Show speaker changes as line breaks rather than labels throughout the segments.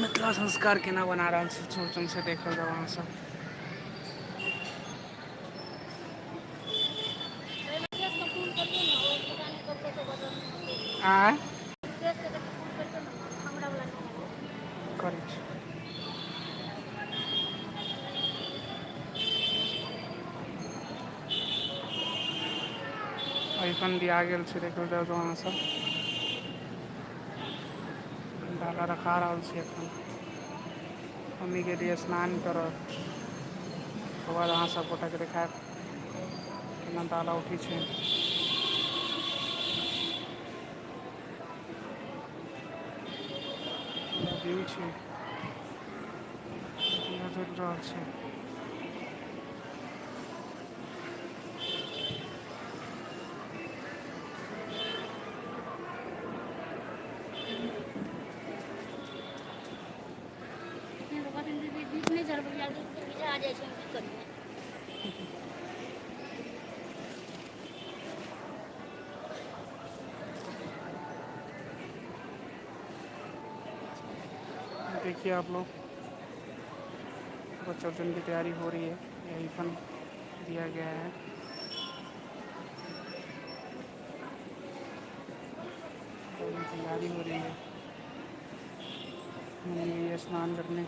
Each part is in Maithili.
मिथिला संस्कार केना बना रहल छै चौड़चन से देखल जाउ अहाँ सब। आँय? करै छी। अरिपन दिया गेल छै, देखल जाउ अहाँ सब। डाला रखा रहल छी एखन। मम्मी गेलियै स्नान करऽ, ओकर बाद अहाँ सब गोटाके देखायब केना डाला उठै छै। व्यू छै, दिया जरि रहल छै।
दीप नहि जरबैया, दीप बुझा जाइ छै, की करियै?
देखिए आप लोग, चौड़चन की तैयारी हो रही है। यही फन दिया गया है। तैयारी हो रही है। मम्मी गई है स्नान करने।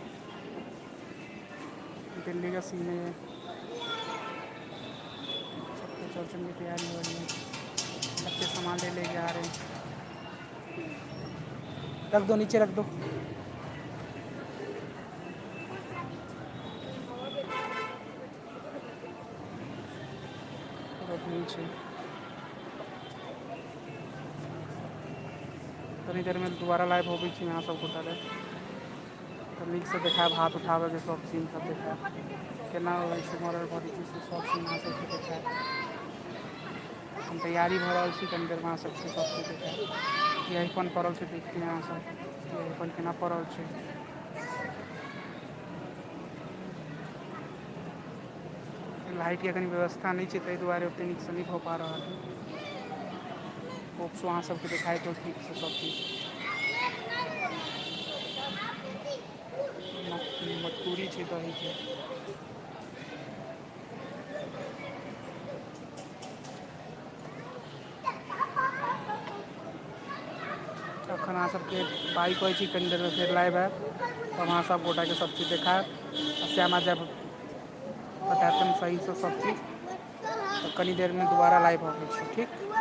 दिल्ली का सीन है ये। सबके चौड़चन की तैयारी हो रही है। बच्चे सामान ले लेके आ रहे हैं। रख दो, नीचे रख दो। पूरा भीड़ छै। कनी देरमे दोबारा लाइव होबै छी अहाँ सब गोटा ले, तऽ नीकसँ देखायब, हाथ उठाबैके सब सीन सब देखायब, केना होइ छै, मरल भरै छै, से सब सीन अहाँ सबके देखायब। हम तैयारी भऽ रहल छी, कनी देरमे अहाँ सबके सब चीज देखायब। ई अरिपन पड़ल छै, देखियौ अहाँ सब, ई अरिपन केना पड़ल छै। लाइटके कनि व्यवस्था नहि छै, ताहि दुआरे ओतेक नीकसँ नहि भऽ पा रहल है। होपसो अहाँ सबके देखाइत हो ठीकसँ सब चीज। मटकूरी छै दहीके। अखन अहाँ सबके बाइ कहै छी, कनि देरमे फेर लाइव आयब, तब अहाँ सब गोटाके सब चीज देखायब आ श्यामा जब बतायब सहीसँ सब चीज। तऽ कनि देरमे दोबारा लाइव अबै छी, ठीक।